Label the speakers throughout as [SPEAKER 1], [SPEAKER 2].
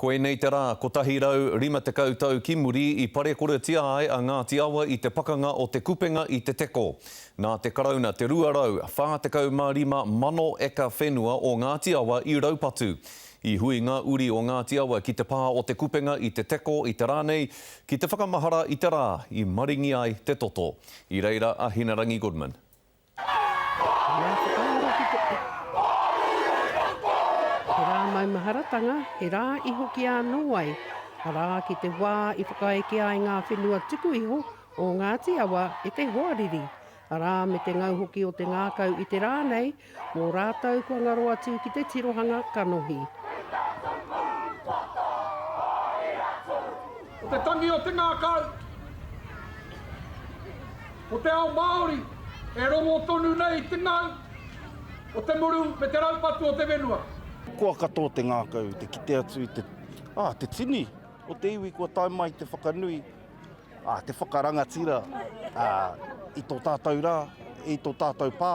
[SPEAKER 1] Koinei te rā 150 tau ki muri i parekoretia ai a Ngāti Awa i te pakanga o Te Kupenga i Te Teko. Nā te Karauna te 245 mano eka whenua o Ngāti Awa i raupatu. I hui ngā uri o Ngāti Awa ki te pā o Te Kupenga i Te Teko i te rā nei ki te whakamahara i te rā i maringi ai te toto. I reira a Hinerangi Goodman.
[SPEAKER 2] He mea whakaaro ki te He rā maumaharatanga, he rā i hokia anō ai, arā, ki te wā i whakaekea ai ngā whenua tuku iho o Ngāti Awa e te hoariri, arā, me te ngau hoki o te ngākau i te rā nei, mō rātou kua ngaro atu ki te tirohanga kanohi.
[SPEAKER 3] Ko te tangi o te ngākau, ko te ao Māori e rongo tonu nei i te ngau o te muru me te raupatu o te whenua.
[SPEAKER 4] Kua katoa te ngākau te kite atu i te, ā, te tini o te iwi kua tae mai te whakanui, ā, te whakarangatira, ā, i tō tātou rā, i tō tātou pā,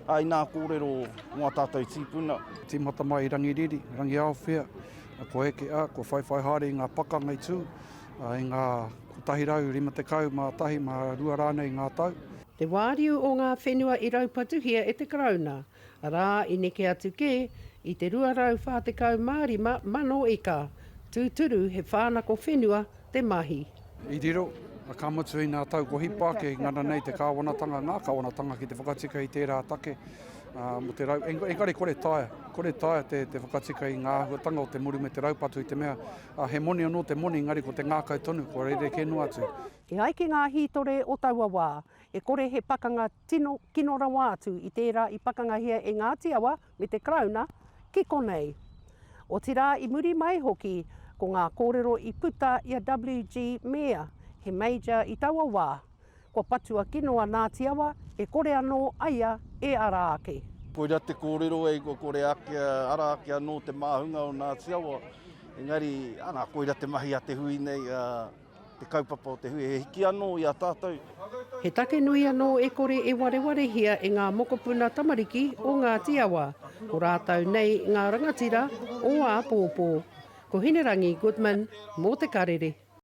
[SPEAKER 4] ā, inā kōrero mō ā tātou tīpuna.
[SPEAKER 5] Tīmata mai i Rangiriri, Rangiaowhia, kua eke, ā, kua whaiwhai haere i ngā pakanga i tū, ā, i ngā 151, mā rua rānei ngā tau.
[SPEAKER 2] Te wāriu o ngā whenua i raupatuhia e te Karauna, arā, i neke atu kē i te 245 mano eka, tūturu he whānako whenua te mahi.
[SPEAKER 5] I riro, ka mutu i ngā tau kua hipa ake, i ngana nei te kāwanatanga, ngā kāwanatanga ki te whakatika i tērā take mō te rau, engari kore taea, kore taea te, te whakatika i ngā āhuatanga o te muru me te raupatu i te mea he moni anō te moni, engari ko te ngākau tonu, kua rerekē noa atu.
[SPEAKER 2] E ai ki ngā hītore o taua wā, e kore he pakanga tino kino rawa atu i tērā i pakangahia e Ngāti Awa me te Karauna ki konei. Otirā i muri mai hoki ko ngā kōrero i puta i a WG Mair, he Major i taua wā, kua patua kino a Ngāti Awa e kore anō a ia e ara ake.
[SPEAKER 4] Koira te kōrero ei kua kore ake ara ake anō te māhunga o Ngāti Awa, engari ana koira te mahi a te hui nei, te kaupapa o te hui, he hiki anō i a tātou.
[SPEAKER 2] He take nui anō e kore e warewarehia e ngā mokopuna tamariki o Ngāti Awa, ko rātou nei ngā rangatira o āpōpō. Ko Hinerangi Goodman mō Te Karere.